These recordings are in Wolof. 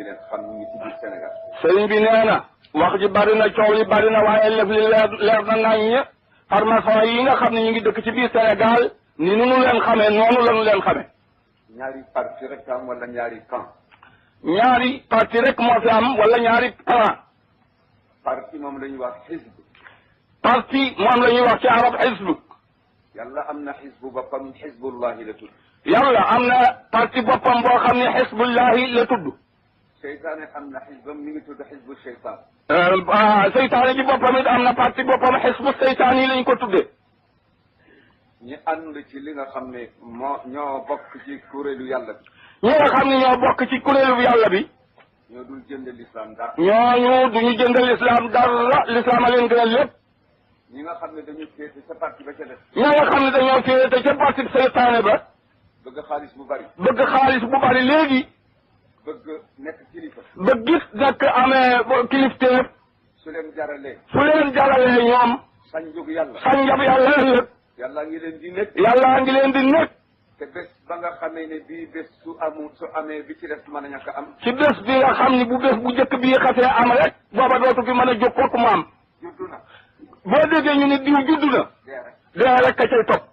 leen xam ñu ngi ci biir Sénégal. sëriñ bi nee na wax ji bari na coow li bari na waaye lëf li leer na naññ formation yi nga xam ne ñu ngi dëkk ci biir Sénégal ni nu leen xamee noonu la ñu leen xamee. ñaari parti rek am wala ñaari camp. ñaari parti rek moo fi am wala ñaari plan. parti moom la ñuy wax xisb. parti moom la ñuy wax ci arab xisb. yàlla am na xisbu boppam xisbullahi la tudd. yàlla am na parti boppam boo xam ne xisbullahi la tudd. seytaane am na xisbam mi ngi tudd xisbu seytaan. seytaane ji boppam it am na parti boppam xisbu seytaan yi lañ ko tuddee. ñi ànd ci li nga xam ne ñoo bokk ci kuréelu yàlla bi. ñi nga xam ne ñoo bokk ci kuréelu yàlla bi. ñoo dul jënd l'islam dara. ñooñu duñu jënd l'islam dara l'islam a leen gënal lépp. ñi nga xam ne dañu féete ca parti ba ca def. ñi nga xam ne dañoo féete ca parti seytaane ba. bëgg xaalis bu bari. bëgg xaalis bu bari léegi. bëgg nekk kilifa. ba gis nekk amee kilifteef. su leen jaralee. su leen jaralee ñoom. sañ jóg yàlla. sañ njab yàlla ëllëg. yàlla ngi leen di nekk. yàlla ngi leen di nekk. te bés ba nga xamee ne bii bés su amee bi ci des mën a ñàkk am. ci bés bi nga xam ni bu bés bu njëkk bii xasee am rek. booba dootu fi mën a jóg kooku mu am. juddu na. boo déggee ñu ne diw juddu na. dee rek ka cay topp.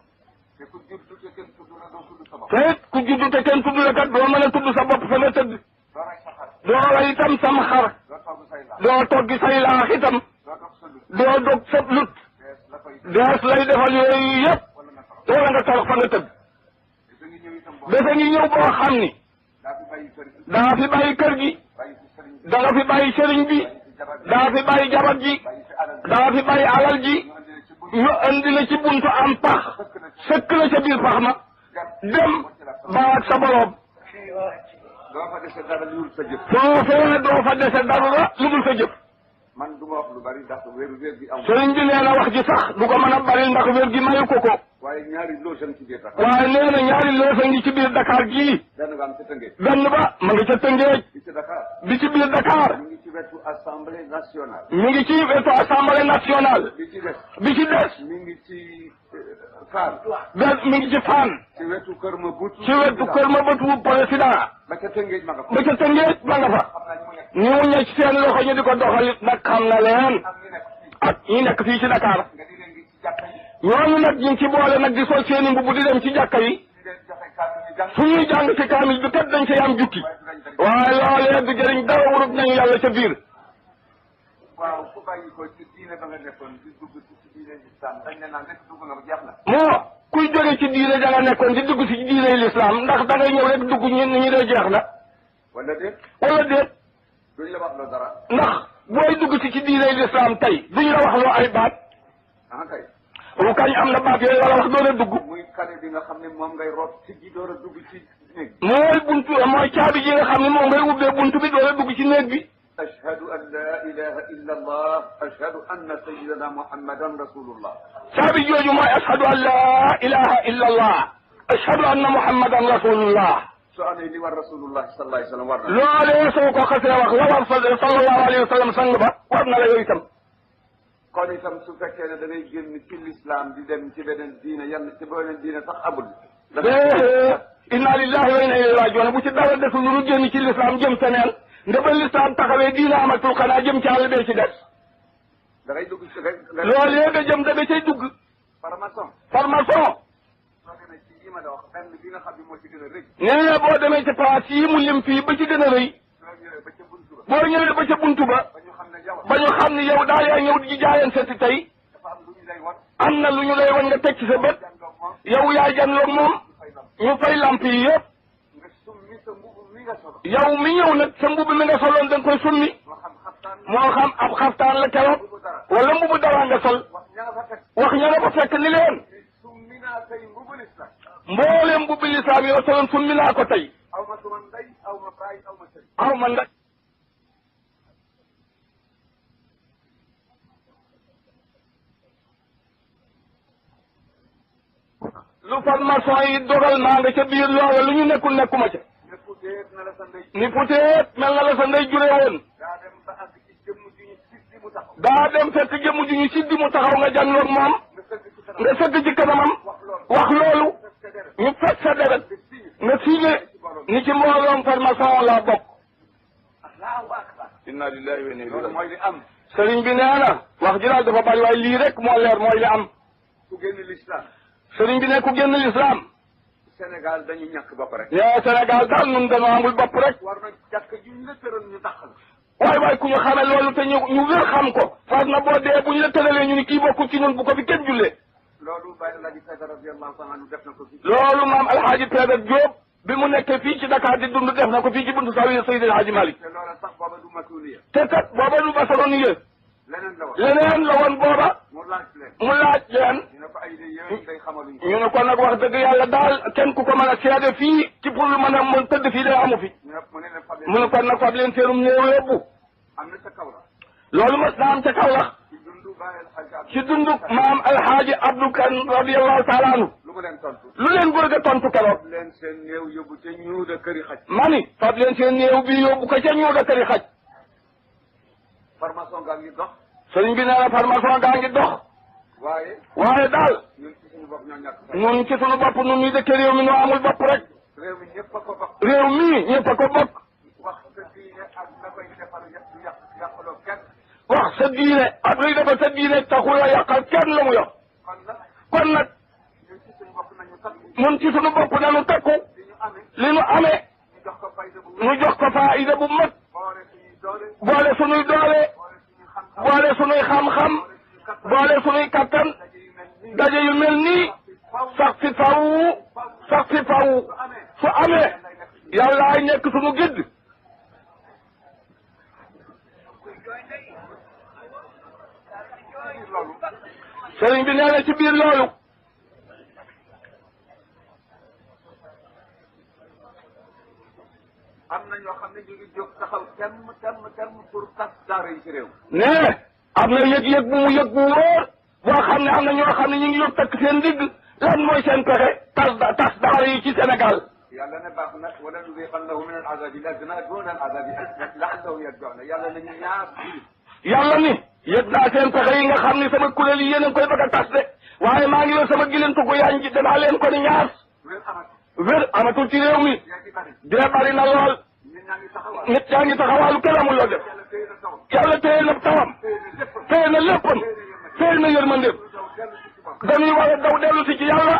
te ku juddu te kenn tudd la doo tudd sa bopp. te it ku juddu te kenn tudd la kat doo mën a tudd sa bopp fa nga tëdd. doo rey sa xar. doo rey itam sam xar. doo togg say laax. doo toggi say laax itam. doo dog sa lut. doo dog sa lut. dees la koy. dees lay defal yooyu yëpp. wala nga torox. wala nga torox fa nga tëdd. te ngi ñëw itam boo. dafa ngi ñëw boo xam ni. daa fi bàyyi kër gi. daa fi bàyyi kër gi. bàyyi fi sëriñ bi. danga fi bàyyi sëriñ bi. daa fi bàyyi jabar ji. bàyyi fi alal bi. daa fi bàyyi alal ji. ñu andi la ci bunt. ñu andi la ci buntu am pax. sëkk la ca biir pax ma. dem ba ak sa borom. doo fa dese dara lu dul sa jëf. foofee doo fa dese dara lu dul sa jëf. man du ma wax lu bari ndax wér gi am. sëriñ bi nee na wax ji sax du ko mën a bari ndax wér gi mayu ko ko. waaye ñaari loosam ci biir Dakar. waaye nee na ñaari loosa ngi ci biir Dakar gii. benn nga am ca Tëngéej. benn ba ma ngi ca Tëngéej. bi ci Dakar. bi ci biir Dakar. mi ngi ci wetu assemblée nationale. mi ngi ci wetu assemblée nationale. bi ci des. bi ci des. mi ngi ci Fann. benn mi ngi ci Fann. ci wetu Kër Maboutou. ci wetu Kër Maboutou président. ba ca Tëngéej ma nga fa. ba ca Tëngéej ma nga fa. xam naa ñu ñe ci seen loxo ñu di ko doxalit nag xam na leen. am ñu nekk fii. ak ñi nekk fii ci Dakar. nga di leen di ci jàkka yi. ñooñu nag ñu ngi ci boole nag di sol seeni mbubb di dem ci jàkka yi. di leen joxe kàddu ñu jàng. fu ñuy jàng ci kaamil bi kat dañ cay am jukki. waaye loolee du jëriñ dara wurut nañu yàlla ca biir. waaw ku bàyyi ko ci diine ba nga nekkoon di dugg ci diine islam dañ ne naan rek dugg nga ba jeex na. moo kuy jóge ci diine ja nga nekkoon di dugg ci diine l'islam ndax da ngay ñëw rek dugg ñi dee jeex na. wala déet. wala déet. duñ la wax loo dara. ndax booy dugg ci diine l'islam tey duñ la wax loo ay baat. ah kay. bu kañ am na baat yooyu wala wax door a dugg. muy kane bi nga xam ne moom ngay root ci ji door a dugg ci néeg. mooy buntu mooy caabi ji nga xam ne moom ngay ubbee buntu bi door a dugg ci néeg bi. ashhadu an la ilaha illa allah ashhadu anna sayyidana muhammadan rasulullah. caabi jooju mooy ashhadu an la ilaha illa allah ashhadu anna muhammadan rasulullah. soo amee li war rasulullah sallallahu alayhi wa sallam war na. loolee soo ko xasee wax la war sallallahu alayhi wa sallam sang ba war na la yow itam. kon itam su fekkee ne da ngay génn ci l'islam di dem ci beneen diine yan ci beneen diine sax abul. inna lillahi wa inna ilayhi rajiun bu ci dara desul lu ñu génn ci l'islam jëm feneen nga ba l'islam taxawee diine amatul xanaa jëm ci àll bee ci des. da ngay dugg ci rek. loolee nga jëm da nga cay dugg. formation. formation. soo demee ci yi ma la wax benn bi nga xam ne moo ci gën a rëy. nee na boo demee ci place yi mu lim fii ba ci gën a rëy. soo ñëwee ba ca buntu ba. boo ñëwee ba ca buntu ba. ba ñu xam ne yow. ba ñu xam ni yow daa yaa ñëw di jaayeen seeti tey. dafa am lu ñu lay wan. am na lu ñu lay wan nga teg ci sa bët. jàndoog moom. yow yaa janloog moom. ñu fay lamp yi yëpp. nga summi sa mbubu mi nga solo. yow mi ñëw nag sa mbubb mi nga soloon da nga koy summi. moo xam xaftaan. moo xam ab xaftaan la keroog. wala mbubu dara nga sol. wax ña nga fa fekk. wax ña nga fa fekk ni leen. summi naa say mbubu lislam. mbooleem mbubbi lislaam yoo soloon summi naa ko tey. aw ma suma ndey aw ma baay aw ma sëriñ. aw ma nda lu formation yi dogal maa nga ca biir loola lu ñu nekkul nekkuma ca. ne puteet na la sa ndey. ni puteet mel na la sa ndey jure woon. daa dem ba àgg ci jëmm ju ñu siddi mu taxaw. daa dem fekk jëmm ju ñu siddi mu taxaw nga jànloog moom. nga sëgg ci kanamam. wax loolu. ñu fekk sa deret. nga signé ni ci mbooloom formation la bokk. inna lillahi wa inna ilayhi loolu mooy li am. sëriñ bi nee na wax ji daal dafa bari waaye lii rek moo leer mooy li am. ku génn l'islam. sëriñ bi ne ku génn l'islam. Sénégal dañu ñàkk bopp rek. nee Sénégal daal ñun dañoo amul bopp rek. war na jàkk juñ la tëral ñu dàq la. waay waay ku ñu xamee loolu te ñu wér xam ko. far na boo dee bu ñu la tëralee ñu ni kii bokkul ci ñun bu ko fi kenn jullee. loolu Baye El Hadj Penda radiyallahu ta'ala anhu def na ko fi. loolu maam Alhaji Penda Diop bi mu nekkee fii ci Dakar di dund def na ko fii ci buntu Zawiya Seydi El Hadji Malick. te loola sax booba du masuliya. te kat booba du maçonnier. leneen la woon leneen la woon booba. mu laaj leen. mu laaj leen. ñu ne ko ay de yéen day xamaluñ ko. ñu ne ko nag wax dëgg yàlla daal kenn ku ko mën a seede fii ci pour lu mën a mën tëdd fii day amu fi. mu ne kon nag fab leen seenum néew yóbbu. am na sa kaw la. loolu mos naa am ca kaw la. ci dundu maam Alhaji Abdou Kane radiyallahu taala anhu. lu mu leen tontu. lu leen góor ga tontu keroog. fab leen seen néew yóbbu ca ñuuda këri xaj. mani fab leen seen néew bi yóbbu ko ca ñuuda këri xaj. formation gaa ngi dox. sëriñ bi nee na formation gaa ngi dox. waaye daal. ñun ci suñu bopp ñoo ñàkk. ñun ci suñu bopp ñun ñuy dëkk réew mi ñoo amul bopp rek. réew mi ñëpp a ko bokk. réew mi ñëpp a ko bokk. wax sa diine ak la koy defar yàqaloo kenn. wax sa diine ak luy defar sa diine taxul la yàqal kenn la mu yor. kon nag ñun ci suñu bopp nañu takku. ñun ci suñu bopp nañu takku. li ñu amee. ñu jox ko faayida bu mag. boole suñuy doole. boole suñuy xam-xam. boole suñuy kattan. daje yu mel nii. sax fi faw. su amee. yàllaay nekk suñu gidd. sëriñ bi nee na ci biir loolu. am na ñoo xam ne ñu ngi jóg taxaw temm pour tas daara yi ci réew. nee am na yëg-yëg bu mu yëg bu wóor boo xam ne am na ñoo xam ne ñu ngi yóbbu takk seen digg lan mooy seen pexe tas daara yi ci Sénégal. yàlla ne baax na wala nuziqannahum min al-azabi al-adna duna al-azabi al-akbar la'allahum yarji'un yàlla nañu ñaar. yàlla ni yëg naa seen pexe yi nga xam ni sama kuréel yi yéen a ngi koy bëgg a tas de waaye maa ngi yor sama gilintu gu yaañ ji danaa leen ko ni ñaar. wér amatul ci réew mi. dee bari na lool. nit yaa ngi taxawaalu kenn amul loo def. yàlla téye na tawam. téye na léppam. téye na yërmandeem. dañuy war a daw dellu si ci yàlla.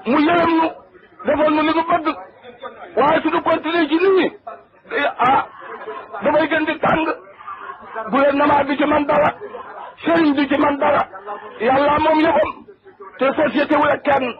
mu yërëm ñu. defoon nu li nu bëgg. waaye suñu continuer ci nit ñi. dafay gën di tàng. gouvernement bi ci man dara. sëriñ bi ci man dara. yàlla moom yëppam. te société wu la kenn.